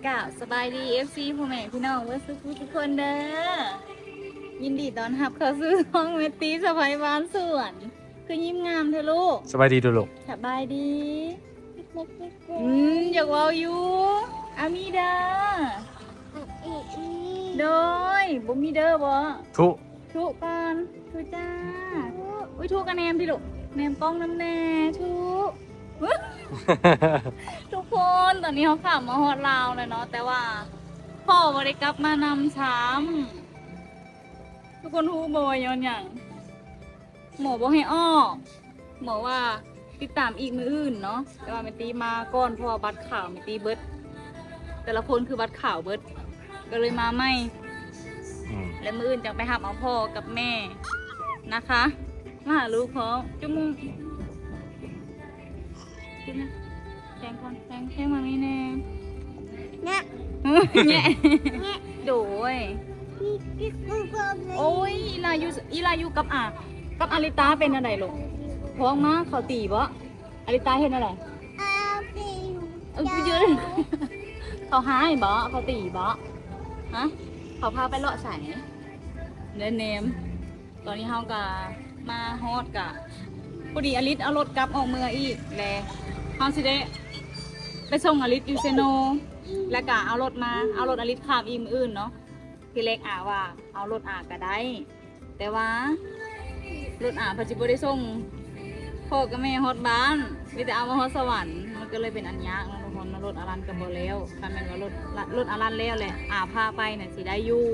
ເຈົ້າ ສະບາຍດີ ເອັຟຊີ ພໍ່ແມ່ພີ່ນ້ອງເບິດສູ່ຜູ້ສູ່ຄົນເດີ. ຍິນດີຕ້ອນຮັບເຂົ້າສູ່ຊ່ອງແມ່ຕີສະໃພ້ບ້ານສວນ. ຄືຍິ້ມງາມແທ້ລູກ? ສະບາຍດີດູລູກ. ສະບາຍດີ. ອືມ ຢາກເວົ້າຢູ່. ອາມີເດີ. ໂດຍ ບໍ່ມີເດີບໍ? ທຸ ທຸກ່ອນ. ທຸຈ້າ. ອຸ້ຍ ທຸກະແນມຕິລູກ. ແນມກ້ອງນຳແດ່ ທຸ. ທຸກຄົນ ຕອນນີ້ເຮົາຂ້າມມາຮອດລາວແລ້ວເນາະ ແຕ່ວ່າພໍ່ບໍ່ໄດ້ກັບມານຳຊ້ຳ. ທຸກຄົນຮູ້ບໍ່ວ່າຍ້ອນຫຍັງ? ໝໍບໍ່ໃຫ້ອອກ. ໝໍວ່າຕິດຕາມອີກມື້ອື່ນເນາະ ແຕ່ວ່າແມ່ຕີມາກ່ອນ ເພາະວ່າບັດຂາວແມ່ຕີເບິດ. ແຕ່ລະຄົນຄືບັດຂາວເບິດ ກໍເລີຍມາໃໝ່. ອືມ ແລະມື້ອື່ນຈັ່ງໄປຮັບເອົາພໍ່ກັບແມ່ນະຄະ. ມາຫາລູກພ້ອມ. ຈຸ້ມມຸມ. ກິນນະ ແພງກ່ອນ ແພງ ແພງມາມີແນ່. ແງະ ແງະ ໂດຍ. ໂອ້ຍ ອີລາຢູ່ ອີລາຢູ່ກັບອາ ກັບອາລິຕາເປັນແນວໃດລູກ? ພ້ອມມາ ເຂົາຕີບໍ? ອາລິຕາເຮັດແນວໃດ? ເອີ ເຂົາຮ້າຍບໍ? ເຂົາຕີບໍ? ຮະ ເຂົາພາໄປເລາະໃສ? ແນມ. ຕອນນີ້ເຮົາກະມາຮອດກະ ພໍດີອາລິດເອົາລົດກັບອອກເມືອອີກ ແລະເຮົາຊິໄດ້ໄປສົ່ງອາລິດຢູ່ເຊໂນ ແລະກະເອົາລົດມາ ເອົາລົດອາລິດຂ້າມອີກມື້ອື່ນເນາະ. ທີແລກອາວ່າເອົາລົດອາກະໄດ້ ແຕ່ວ່າລົດອາເພິ່ນຊິບໍ່ໄດ້ສົ່ງພໍ່ກັບແມ່ຮອດບ້ານ ມີແຕ່ເອົາມາຮອດສະຫວັນ. ມັນກໍເລີຍເປັນອັນຍາກເນາະທຸກຄົນເນາະ. ລົດອາລັນກໍບໍ່ແລ້ວ ຄັນແມ່ນວ່າລົດ ລົດອາລັນແລ້ວແຫຼະ ອາພາໄປນະຊິໄດ້ຢູ່.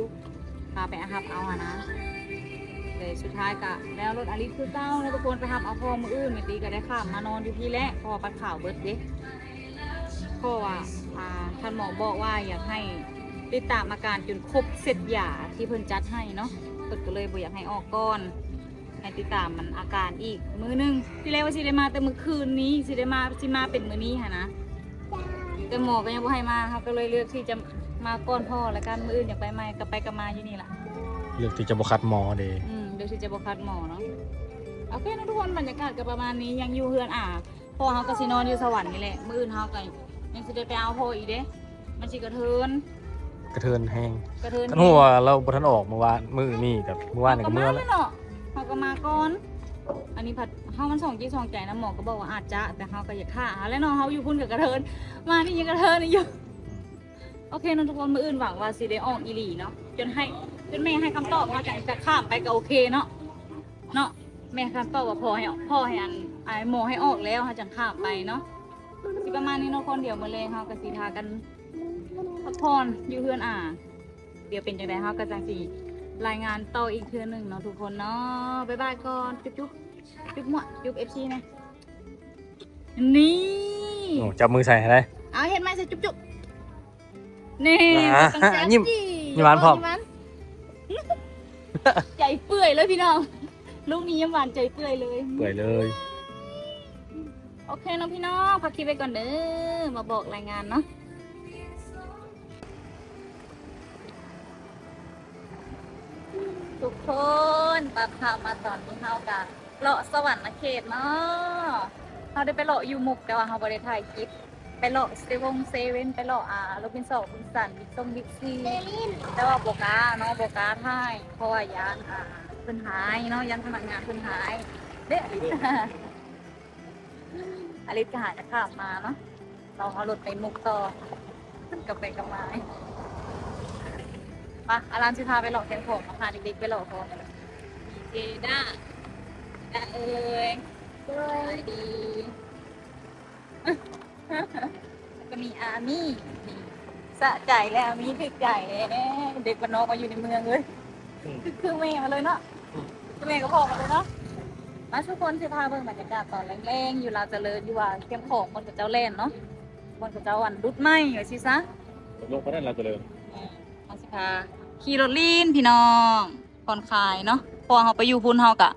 ພາໄປຮັບເອົາຫັ້ນນະ ແຕ່ສຸດທ້າຍກະໄດ້ເອົາລົດອາລິດຄືເກົ່າເນາະທຸກຄົນ ໄປຮັບເອົາພໍ່ມື້ອື່ນ. ແມ່ຕີກະໄດ້ຂ້າມມານອນຢູ່ພີ້ແຫຼະ ເພາະວ່າບັດຂາວເບິດເດ້ ເພາະວ່າ ອ່າ ທ່ານໝໍບອກວ່າຢາກໃຫ້ຕິດຕາມອາການຈົນຄົບເຊັດຢາທີ່ເພິ່ນຈັດໃຫ້ເນາະ ເພິ່ນກໍເລີຍບໍ່ຢາກໃຫ້ອອກກ່ອນ ໃຫ້ຕິດຕາມມັນອາການອີກມື້ໜຶ່ງ. ທີແລກວ່າຊິໄດ້ມາແຕ່ມື້ຄືນນີ້ ຊິໄດ້ມາ ຊິມາເປັນມື້ນີ້ຫັ້ນນະ ແຕ່ໝໍກໍຍັງບໍ່ໃຫ້ມາ ເຮົາກໍເລີຍເລືອກທີ່ຈະມາກ່ອນພໍ່ລະກັນ. ມື້ອື່ນຢາກໄປໃໝ່ ກັບໄປກັບມາຢູ່ນີ້ລະ ເລືອກທີ່ຈະບໍ່ຂັດໝໍເດ້. ອືມ ເລືອກທີ່ຈະບໍ່ຂັດໝໍເນາະ. ໂອເຄເນາະທຸກຄົນ ບັນຍາກາດກໍປະມານນີ້ ຍັງຢູ່ເຮືອນອາ ພໍ່ເຮົາກໍຊິນອນຢູ່ສະຫວັນນີ້ແຫຼະ. ມື້ອື່ນເຮົາກໍຍັງຊິໄດ້ໄປເອົາພໍ່ອີກເດ້ ມັນຊິກະເທີນ ກະເທີນແຮງ ກະເທີນ. ຄັນຮູ້ວ່າລາວບໍ່ທັນອອກມື້ວານ ມື້ນີ້ກັບມື້ວານນີ້ກໍເມືອແລ້ວເນາະ ເຮົາກໍມາກ່ອນ. ອັນນີ້ພັດເຮົາມັນສອງຈິດສອງໃຈນຳ ໝໍກໍບອກວ່າອາດຈະ ແຕ່ເຮົາກໍຢາກຖ້າຫັ້ນແຫຼະເນາະ ເຮົາຢູ່ພຸ້ນກໍກະເທີນ ມານີ້ຍັງກະເທີນຢູ່. ໂອເຄເນາະທຸກຄົນ ມື້ອື່ນຫວັງວ່າຊິໄດ້ອອກອີ່ຫຼີເນາະ ຈົນໃຫ້ ຈົນແມ່ໃຫ້ຄຳຕອບ ເຮົາຈັ່ງຈະຂ້າມໄປກໍໂອເຄເນາະ ເນາະ. ແມ່ຄຳຕອບວ່າພໍໃຫ້ ພໍໃຫ້ອັນ ອ້າຍໝໍໃຫ້ອອກແລ້ວ ເຮົາຈັ່ງຂ້າມໄປເນາະ. ຊິປະມານນີ້ເນາະ ຄົນດຽວມື້ແລງເຮົາກໍຊິພາກັນພັກຜ່ອນຢູ່ເຮືອນອາ. ດຽວເປັນຈັ່ງໃດເຮົາກໍຈັ່ງຊິລາຍງານຕໍ່ອີກເທື່ອໜຶ່ງເນາະທຸກຄົນເນາະ. ບາຍບາຍກ່ອນ ຈຸບຈຸບ ຈຸບໝວດ ຈຸບເອັຟຊີແດ່. ນີ້ ໂອ້ ຈັບມືໃສ່ໃຫ້ໄດ້ ເອົາເຮັດໃໝ່ໃສ່ ຈຸບຈຸບ. ນີ້ ອ່າ ຕ້ອງຈັບ ຍິ້ມ ຍິ້ມຫວານພ້ອມ ຍິ້ມຫວານ ໃຈເປື່ອຍເລີຍພີ່ນ້ອງ. ລູກນີ້ຍິ້ມຫວານໃຈເປື່ອຍເລີຍ ເປື່ອຍເລີຍ. ໂອເຄເນາະພີ່ນ້ອງ ພັກຄລິບໄວ້ກ່ອນເດີ ມາບອກລາຍງານເນາະ. ທຸກຄົນ ມາພາມາຕອນນີ້ເຮົາກະເລາະສະຫວັນນະເຂດເນາະ. ເຮົາໄດ້ໄປເລາະຢູ່ມຸກ ແຕ່ວ່າເຮົາບໍ່ໄດ້ຖ່າຍຄລິບ. ໄປເລາະເຊວົງເຊເວັ່ນ ໄປເລາະ ອ່າ ໂຣບິນສັນ ບິນສັນ ບິກຊົງ ບິກຊີ ແຕ່ວ່າບໍ່ກ້າເນາະ ບໍ່ກ້າຖ່າຍ ເພາະວ່າຢ້ານ ອ່າ ເພິ່ນຮ້າຍເນາະ ຢ້ານພະນັກງານເພິ່ນຮ້າຍເດ້. ອາລິດ ອາລິດກໍຫາຈະຂ້າມມາເນາະ ລອງເອົາລົດໄປມຸກຕໍ່ ກັບໄປກັບມາ. ປະ ອາລັນຊິພາໄປເລາະແຄມຂອງ ພາເດັກໆໄປເລາະຂອງ. ເຈດ້າ ດາເອີຍ ສະບາຍດີ ແລ້ວກໍມີອາມີ່ ນີ້ ສະໃຈແລ້ວ ອາມີ່ຖືກໃຈແລ້ວ. ເດັກບ້ານນອກມາຢູ່ໃນເມືອງເລີຍ ອືມ ຄື ຄືແມ່ມາເລີຍເນາະ ອືມ ຄືແມ່ກັບພໍ່ມາເລີຍເນາະ. ມາທຸກຄົນ ຊິພາເບິ່ງບັນຍາກາດຕອນແລງໆ ຢູ່ລາວຈະເລີນ ຢູ່ວ່າແຄມຂອງບ່ອນເຂົາເຈົ້າແລ່ນເນາະ ບ່ອນເຂົາເຈົ້າ ອັນ ຫຼຸດໃໝ່ວ່າຊີ້ຊະ ລົງໄປນັ້ນລາວຈະເລີນ. ແມ່ນ ເຮົາຊິພາຂີ່ລົດຫຼິ້ນພີ່ນ້ອງ ຜ່ອນຄາຍເນາະ ເພາະວ່າເຮົາໄປຢູ່ພຸ້ນ ເຮົາກະ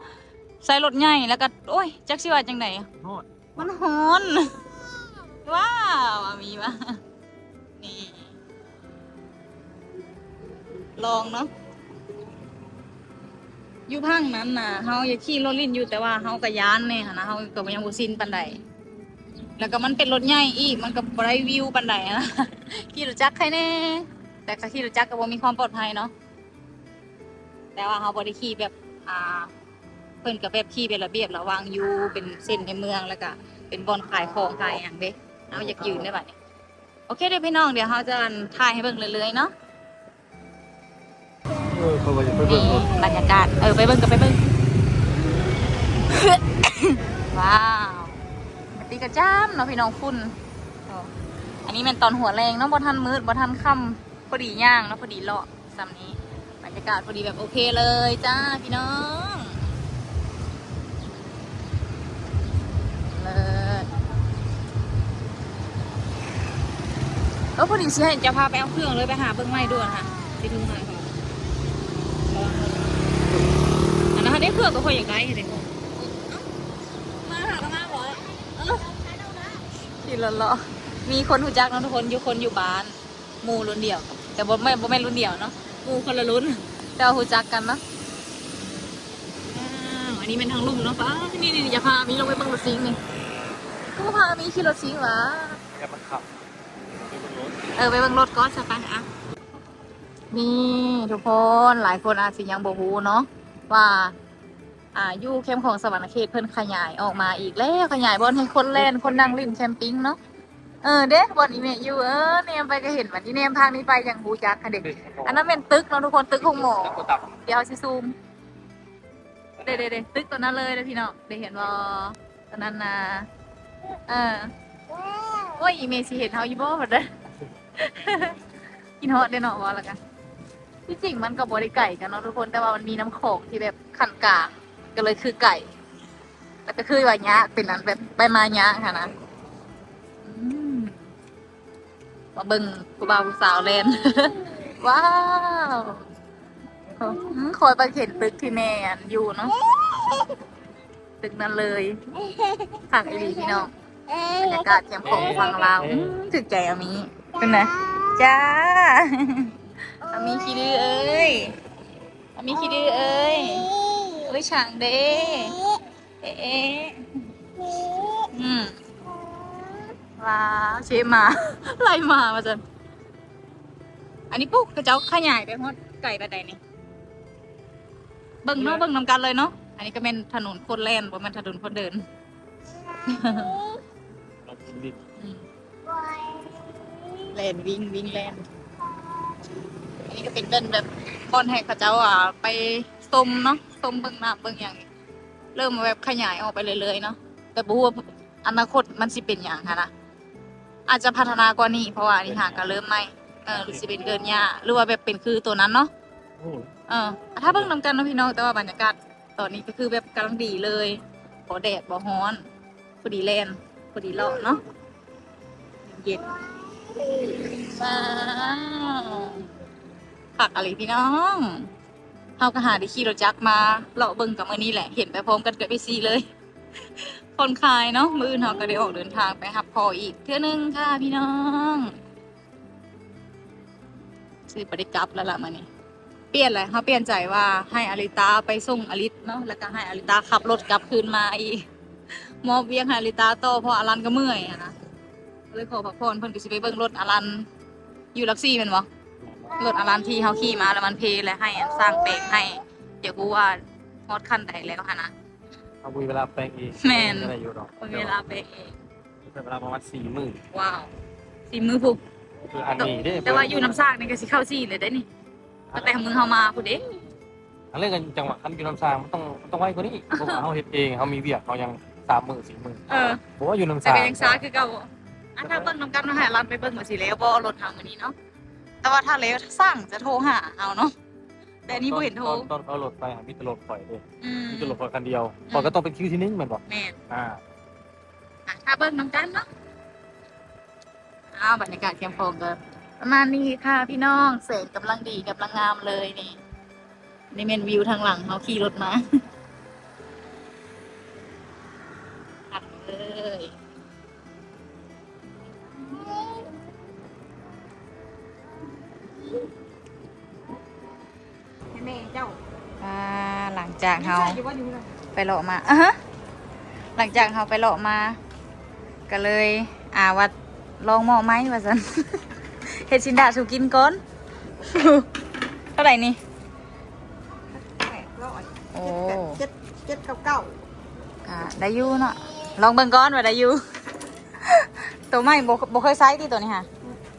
ໃຊ້ລົດໃຫຍ່ ແລ້ວກະ ໂອ້ຍ ຈັກຊິວ່າຈັ່ງໃດ ຮ້ອນ ມັນຮ້ອນ. ວ້າວ ອາມີວ່າ ນີ້ ລອງເນາະ ຢູ່ພັງນັ້ນນະ ເຮົາຢາກຂີ່ລົດຫຼິ້ນຢູ່ ແຕ່ວ່າເຮົາກະຢ້ານແດ່ຫັ້ນນະ ເຮົາກະຍັງບໍ່ຊິນປານໃດ. ແລ້ວກໍມັນເປັນລົດໃຫຍ່ອີກ ມັນກໍບໍ່ໄດ້ວິວປານໃດນະ ຂີ່ລົດຈັກໃຄແດ່ ແຕ່ກໍຂີ່ລົດຈັກກໍບໍ່ມີຄວາມປອດໄພເນາະ. ແຕ່ວ່າເຮົາບໍ່ໄດ້ຂີ່ແບບ ອ່າ ເພິ່ນກໍແບບຂີ່ເປັນລະບຽບລະວັງຢູ່ ເປັນເສັ້ນໃນເມືອງ ແລ້ວກໍເປັນບ່ອນຂາຍຂອງຂາຍຫຍັງເດ້. ເຮົາຢາກຢືນໄດ້ບັດນີ້. ໂອເຄເດີພີ່ນ້ອງ ດຽວເຮົາຈະ ອັນ ຖ່າຍໃຫ້ເບິ່ງເລື້ອຍໆເນາະ. ເອີ ເຂົາວ່າຢາກໄປເບິ່ງລົດ ນີ້ບັນຍາກາດ ເອີ ໄປເບິ່ງກໍໄປເບິ່ງ. ວ້າວ ກະຕິກະຈາມເນາະພີ່ນ້ອງ ຝຸ່ນ. ໂອ້ ອັນນີ້ແມ່ນຕອນຫົວແລງເນາະ ບໍ່ທັນມືດ ບໍ່ທັນຄ່ຳ ພໍດີຍ່າງເນາະ ພໍດີເລາະຊ່ຳນີ້. ບັນຍາກາດພໍດີແບບໂອເຄເລີຍຈ້າພີ່ນ້ອງ. ເລີດ. ເອີ ພໍດີຊິໃຫ້ເຈົ້າພາໄປເອົາເຄື່ອງເລີຍ ໄປຫາເບິ່ງໃໝ່ດ່ວນຫາ ຊິໂທຫາເຂົາ. ອັນນັ້ນເດ້ ເຄື່ອງຕົວຂ້ອຍຢາກໄດ້ເດ້. ມາຫາກໍມາບໍ? ເອີ ຂີ່ລົດເລາະ ມີຄົນຮູ້ຈັກເນາະທຸກຄົນ ຢູ່ ຄົນຢູ່ບ້ານ. ໝູ່ລຸ້ນດຽວ ແຕ່ບໍ່ແມ່ນ ບໍ່ແມ່ນລຸ້ນດຽວເນາະ ໝູ່ຄົນລະລຸ້ນ ແຕ່ວ່າຮູ້ຈັກກັນເນາະ. ອ້າວ ອັນນີ້ແມ່ນທາງລຸ່ມເນາະ. ປ້າ ນີ້ໆ ຢາກພາມີລົງໄປເບິ່ງລົດຊິງນີ້ ຄືພາມີຂີ່ລົດຊິງຫວາ? ແຕ່ມັນຂັບ ເອີ ໄປເບິ່ງລົດກ່ອນຊະໄປ. ອ່ະ ນີ້ທຸກຄົນ ຫຼາຍຄົນອາດຊິຍັງບໍ່ຮູ້ເນາະວ່າ ອ່າ ຢູ່ແຄມຂອງສະຫວັນນະເຂດ ເພິ່ນຂະຫຍາຍອອກມາອີກແລ້ວ ຂະຫຍາຍບ່ອນໃຫ້ຄົນແລ່ນ ຄົນນັ່ງຫຼິ້ນແຄມປິງເນາະ. ເອີ ເດ້ ບ່ອນອີ່ແມ່ຢູ່ ເອີ ແນມໄປກໍເຫັນ ບັດນີ້ແນມທາງນີ້ໄປຍັງຮູ້ຈັກຫັ້ນເດ້. ອັນນັ້ນແມ່ນຕຶກເນາະທຸກຄົນ ຕຶກໂຮງໝໍ ດຽວຊິຊູມ. ເດ້ໆໆ ຕຶກຕົວນັ້ນເລີຍເດ້ພີ່ນ້ອງ ໄດ້ເຫັນບໍ່? ຕົວນັ້ນນະ ເອີ ໂອ້ຍ ອີ່ແມ່ຊິເຫັນເຮົາຢູ່ບໍ່ບັດນີ້? ຄິດຮອດເດ້ເນາະ ເວົ້າແລ້ວກະ ທີ່ຈິງມັນກໍບໍ່ໄດ້ໄກກັນເນາະທຸກຄົນ ແຕ່ວ່າມັນມີນ້ຳຂອງທີ່ແບບຂັ້ນກາງ ກໍເລີຍຄືໄກ ແລ້ວກໍຄືວ່າຍາກ ເປັນອັນແບບໄປມາຍາກຫັ້ນນະ. ອືມ ມາເບິ່ງຜູ້ບ່າວຜູ້ສາວແລ່ນ ວ້າວ ອືມ ຂ້ອຍໄປເຫັນຕຶກທີ່ແມ່ອັນຢູ່ເນາະ. ຕຶກນັ້ນເລີຍ ຄັກອີ່ຫຼີພີ່ນ້ອງ. ບັນຍາກາດແຄມຂອງຝັ່ງລາວ ອືມ ຖືກໃຈອາມີ ເປັນໃດ? ຈ້າ ອາມີຂີ້ດື້ເອີຍ ອາມີຂີ້ດື້ເອີຍ ໂອ້ຍ ຊ່າງເດ້ ເອະ ອືມ ວ້າວ ເຊມາ ໄລ່ມາວ່າຊັ້ນ. ອັນນີ້ ປຸ ເຂົາເຈົ້າຂະຫຍາຍໄປຮອດໄກປານໃດນີ້? ເບິ່ງເນາະ ເບິ່ງນຳກັນເລີຍເນາະ. ອັນນີ້ກໍແມ່ນຖະໜົນຄົນແລ່ນ ບໍ່ແມ່ນຖະໜົນຄົນເດີນ ອືມ ແລ່ນ ວິ່ງ ວິ່ງແລ່ນ. ອັນນີ້ກໍເປັນ ເປັນແບບບ່ອນໃຫ້ເຂົາເຈົ້າ ອ່າ ໄປຊົມເນາະ ຊົມເບິ່ງນ້ຳເບິ່ງຫຍັງ ເລີ່ມແບບຂະຫຍາຍອອກໄປເລື້ອຍໆເນາະ ແຕ່ບໍ່ຮູ້ວ່າອະນາຄົດມັນຊິເປັນຫຍັງຫັ້ນນະ. ອາດຈະພັດທະນາກວ່ານີ້ ເພາະວ່າອັນນີ້ຫາກໍເລີ່ມໃໝ່ ເອີ ຫຼືຊິເປັນເກີນຫຍ້າ ຫຼືວ່າແບບເປັນຄືໂຕນັ້ນເນາະ. ໂອ້ ເອີ ຖ້າເບິ່ງນຳກັນເນາະພີ່ນ້ອງ. ແຕ່ວ່າບັນຍາກາດຕອນນີ້ກໍຄືແບບກຳລັງດີເລີຍ ບໍ່ແດດບໍ່ຮ້ອນ ພໍດີແລ່ນ ພໍດີເລາະເນາະ ເຢັນ. ວ້າວ ຄັກອີ່ຫຼີພີ່ນ້ອງ. ເຮົາກໍຫາໄດ້ຂີ່ລົດຈັກມາເລາະເບິ່ງກັບມື້ນີ້ແຫຼະ ເຫັນໄປພ້ອມກັນກັບເອັບຊີເລີຍ ຜ່ອນຄາຍເນາະ. ມື້ອື່ນເຮົາກໍໄດ້ອອກເດີນທາງໄປຮັບພໍ່ອີກເທື່ອໜຶ່ງຄ່ະພີ່ນ້ອງ. ຊິບໍ່ໄດ້ກັບແລ້ວລະມື້ນີ້ ປ່ຽນແລ້ວ ເຮົາປ່ຽນໃຈວ່າໃຫ້ອາລິຕາໄປສົ່ງອາລິດເນາະ ແລ້ວກໍໃຫ້ອາລິຕາຂັບລົດກັບຄືນມາອີກ ມອບວຽກໃຫ້ອາລິຕາຕໍ່ ເພາະອາລັນກໍເມື່ອຍຫັ້ນນະ ເລີຍຂໍພັກຜ່ອນ. ເພິ່ນກໍຊິໄປເບິ່ງລົດອາລັນ ຢູ່ຫຼັກສີ່ແມ່ນບໍ່? ລົດອາລັນທີ່ເຮົາຂີ່ມາແລ້ວມັນເພ ແລ້ວໃຫ້ອັນຊ່າງແປງໃຫ້ ຢາກຮູ້ວ່າຮອດຂັ້ນໃດແລ້ວຫັ້ນນະ. ເຮົາບໍ່ມີເວລາແປງເອງ. ແມ່ນ ບໍ່ມີເວລາແປງເອງ ໃຊ້ເວລາປະມານສີ່ມື້. ວ້າວ ສີ່ມື້ພຸ້ນ ຄືອັນນີ້ເດ້. ແຕ່ວ່າຢູ່ນ້ຳສ້າງນີ້ກໍຊິເຂົ້າສີ່ເລີຍເດ້ນີ້ ຕັ້ງແຕ່ມື້ເຮົາມາພຸ້ນເດ້. ອັນເລື່ອງຈັງຫວະຄັນຢູ່ນ້ຳສ້າງມັນຕ້ອງ ມັນຕ້ອງໄວກວ່ານີ້ ເພາະວ່າເຮົາເຮັດເອງ ເຮົາມີວຽກ ເຮົາຍັງສາມມື້ສີ່ມື້. ເອີ ບໍ່ວ່າຢູ່ນ້ຳສ້າງ ແຕ່ກໍຍັງຊ້າຄືເກົ່າ. ອັນຖ້າເບິ່ງນຳກັນເນາະ ໃຫ້ອາລັນໄປເບິ່ງວ່າຊິແລ້ວບໍ່ລົດເຮົາມື້ນີ້ເນາະ. ແຕ່ວ່າຖ້າແລ້ວຊ່າງຈະໂທຫາເຮົາເນາະ ແຕ່ອັນນີ້ບໍ່ເຫັນໂທ. ຕອນ ຕອນເຂົາເອົາລົດໄປ ມີແຕ່ລົດຂ້ອຍເດ້. ອືມ ມີແຕ່ລົດຂ້ອຍຄັນດຽວ. ອືມ ຂ້ອຍກໍຕ້ອງເປັນຄິວທີໜຶ່ງແມ່ນບໍ່? ແມ່ນ. ອ່າ ອ່ະ ຖ້າເບິ່ງນຳກັນເນາະ. ອ້າວ ບັນຍາກາດແຄມຂອງກໍປະມານນີ້ຄ່ະພີ່ນ້ອງ ແສງກຳລັງດີ ກຳລັງງາມເລີຍນີ້. ນີ້ແມ່ນວິວທາງຫຼັງເຮົາຂີ່ລົດມາ ຄັກເລີຍ. ໃຫ້ແມ່ເຈົ້າ ອ່າ ຫຼັງຈາກເຮົາໄປເລາະມາ ອະຮະ ຫຼັງຈາກເຮົາໄປເລາະມາ ກໍເລີຍ ອາ ວ່າລອງເໝາະໄໝວ່າຊັ້ນ ເຮັດຊິນດາດສູ່ກິນກ່ອນ. ເທົ່າໃດນີ້? ແປດຮ້ອຍ ໂອ້ ເຈັດ ເຈັດ ເຈັດເກົ້າເກົ້າ ກະໄດ້ຢູ່ເນາະ ລອງເບິ່ງກ່ອນວ່າໄດ້ຢູ່. ໂຕໃໝ່ບໍ່ ບໍ່ເຄີຍໃຊ້ຕິໂຕນີ້ຫະ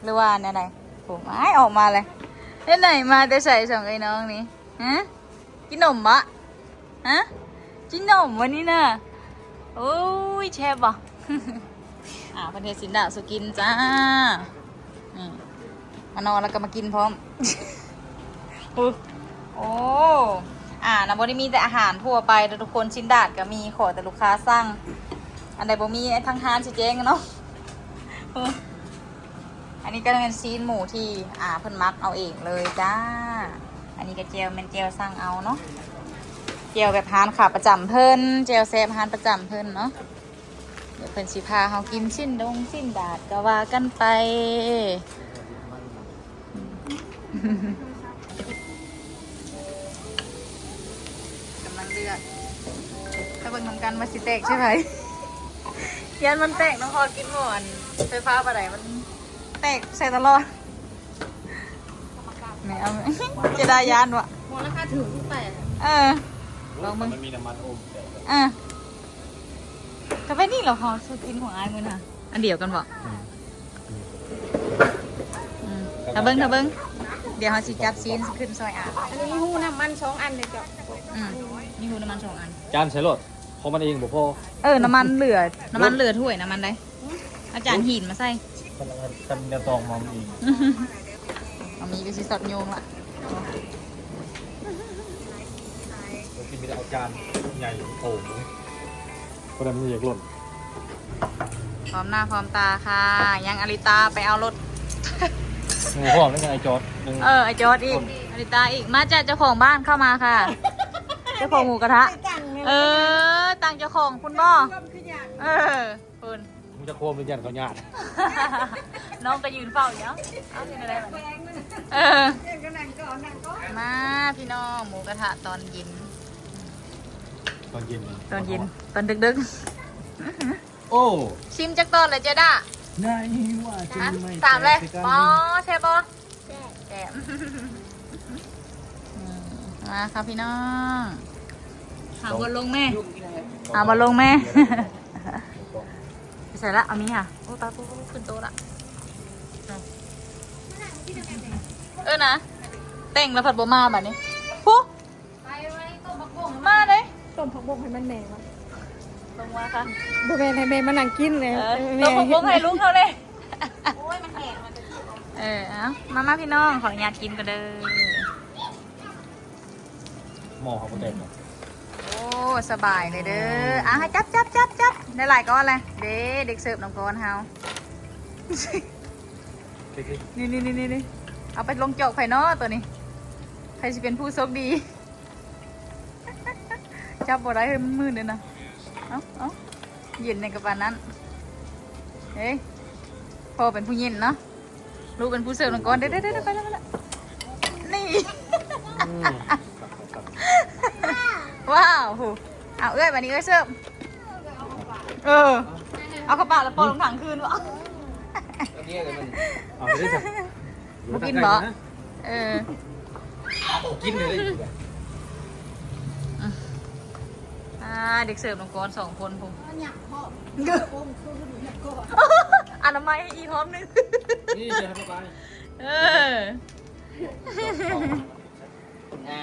ຫຼືວ່າແນວໃດ? ໂອ້ ອ້າຍ ອອກມາເລີຍ ເຮັດໄດມາແຕ່ໃສສອງເອື້ອຍນ້ອງນີ້ ຮະ? ກິນນົມບໍ? ຮະ? ກິນນົມບໍນີ້ນະ? ໂອ້ຍ ແຊບບໍ? ອາ ເພິ່ນເຮັດຊິນດາດສູ່ກິນຈ້າ ນີ້ ມານອນແລ້ວກໍມາກິນພ້ອມ. ໂອ້ ອາ ນະ ບໍ່ໄດ້ມີແຕ່ອາຫານທົ່ວໄປເດີທຸກຄົນ ຊິນດາດກໍມີ ຂໍແຕ່ລູກຄ້າສັ່ງ ອັນໃດບໍ່ມີທາງຮ້ານຊິແຈ້ງເນາະ. ອັນນີ້ກໍແມ່ນຊີ້ນໝູທີ່ ອາ ເພິ່ນໝັກເອົາເອງເລີຍຈ້າ. ອັນນີ້ກໍແຈ່ວ ແມ່ນແຈ່ວສັ່ງເອົາເນາະ ແຈ່ວແບບຮ້ານຂາປະຈຳເພິ່ນ ແຈ່ວແຊບຮ້ານປະຈຳເພິ່ນເນາະ. ດຽວເພິ່ນຊິພາເຮົາກິນຊີ້ນດົງຊີ້ນດາດກໍວ່າກັນໄປ. ກຳລັງເລືອກ ໄປເບິ່ງນຳກັນວ່າຊິແຕກໃສ່ໃຜ. ຢ້ານມັນແຕກນຳ ເພາະວ່າກິນໝໍ້ອັນໄຟຟ້າປານໃດ ມັນແຕກໃສ່ຕະຫຼອດ. ແມ່ເອົາ ຈະໄດ້ຢ້ານວະ ໝໍ້ລາຄາຖືກແຕກ. ເອີ ລອງເບິ່ງ ມັນມີນ້ຳມັນອົມແຕກ. ເອີ ກໍເປັນນີ້ແຫຼະ ເຮົາຊື້ກິນຂອງອ້າຍມື້ນະ ອັນດຽວກັນບໍ? ອືມ ອືມ ຖ້າເບິ່ງ ຖ້າເບິ່ງ ດຽວເຮົາຊິຈັດຊີ້ນຂຶ້ນຊ່ອຍອາ. ອັນນີ້ມີຮູນ້ຳມັນສອງອັນເດ້ເຈົ້າ. ອືມ ມີຮູນ້ຳມັນສອງອັນ. ຈານໃສ່ໂລດ ຂອງມັນເອງບໍ່ພໍ. ເອີ ນ້ຳມັນເຫຼືອ ນ້ຳມັນເຫຼືອຖ້ວຍນ້ຳມັນໃດ. ອືມ ອາຈານຫີນມາໃສ່ ຄັນ ຄັນແນວຕອງມາມັນເອງ. ເອົາມີກໍຊິຊອດໂຍງລະ. ບໍ່ກິນ ມີແຕ່ເອົາຈານໃຫຍ່ໂຖມເລີຍ ບໍ່ໄດ້ ມັນຢາກຫຼົ່ນ. ພ້ອມໜ້າພ້ອມຕາຄ່ະ ຍັງອາລິຕາໄປເອົາລົດ. ໝູ່ພ້ອມແລ້ວ ຍັງໄອ້ຈອດໜຶ່ງ. ເອີ ໄອ້ຈອດອີກ ອາລິຕາອີກ. ມາຈ້າ ເຈົ້າຂອງບ້ານເຂົ້າມາຄ່ະ ເຈົ້າຂອງໝູກະທະ. ເອີ ຕັ້ງເຈົ້າຂອງພຸ້ນບໍ? ເອີ ພຸ້ນ ຮູ້ຈັກຄວາມເປັນຫຍັງເຂົາຍາດ. ນ້ອງກໍຢືນເຝົ້າຢູ່. ເອົ້າ ເອົາເຮັດແນວໃດບັດນີ້? ເອີ ມາພີ່ນ້ອງ ໝູກະທະຕອນເຢັນ. ຕອນເຢັນ ຕອນເຢັນ ຕອນດຶກໆ. ໂອ້ ຊີມຈັກຕອນແລ້ວເຈດ້າ? ສາມແລ້ວ. ອໍ ແຊບບໍ່? ແຊບ ແຊບ. ອືມ ມາຄ່ະພີ່ນ້ອງ ຫາບ່ອນລົງແມ່ ຫາບ່ອນລົງແມ່. ໄປໃສລະ? ເອົາມີຫາ ໂອ້ ຕາຍ ໂອ້ ຂຶ້ນໂຕະລະ. ເອີນະ ແຕ່ງແລ້ວພັດບໍ່ມາບັດນີ້. ຜູ້ ມາເດ້ ຕົ້ມຜັກບົ້ງໃຫ້ມັນແນ່ວະ. ລົງມາຄ່ະ ບໍ່ແມ່ນໃຫ້ແມ່ມານັ່ງກິນເລີຍ. ເອີ ແມ່ ຕົ້ມຜັກບົ້ງໃຫ້ລຸງເຮົາເດ້. ໂອ້ຍ ມັນແຫ້ງ ມັນຈະກິນ. ເອີ ເອົາ ມາ ມາພີ່ນ້ອງ ຂໍອະນຸຍາດກິນກ່ອນເດີ. ໝໍ້ເຂົາບໍ່ແຕກເນາະ. ໂອ້ ສະບາຍເລີຍເດີ. ອ່າ ຈັບ ຈັບ ຈັບ ຈັບ ໄດ້ຫຼາຍກ້ອນແລ້ວເດ້ ເດັກເສີບນ້ອງກອນເຮົາ. ນີ້ ນີ້ ນີ້ ນີ້ ເອົາໄປລົງຈອກໃຜເນາະໂຕນີ້? ໃຜຊິເປັນຜູ້ໂຊກດີ? ຈັບບໍ່ໄດ້ເຮີ້ຍ ມັນມືດເດ້ນະ. ເອົ້າ ເອົ້າ ເຢັນໃນກະປານນັ້ນ. ເອີຍ ພໍ່ເປັນຜູ້ເຢັນເນາະ ລູກເປັນຜູ້ເສີບນຳກ່ອນ. ເດ້ ເດ້ ເດ້ ໄປແລ້ວ ໄປແລ້ວ ນີ້. ອືມ ວ້າວ ໂຫ ເອົາເອື້ອຍ ບາດນີ້ເອື້ອຍເສີບ. ເອີ ເອົາເຂົ້າປາກແລ້ວປ່ອຍລົງຖັງຄືນບໍ? ເອົາໄປເລີຍຊະ. ບໍ່ກິນບໍ? ເອີ ກິນເລີຍ. ອ່າ ເດັກເສີບນ້ອງກອນສອງຄົນພຸ້ນ. ອະນາໄມອີກຮອບໜຶ່ງ. ນີ້ຈະໃຫ້ໄປ. ເອີ.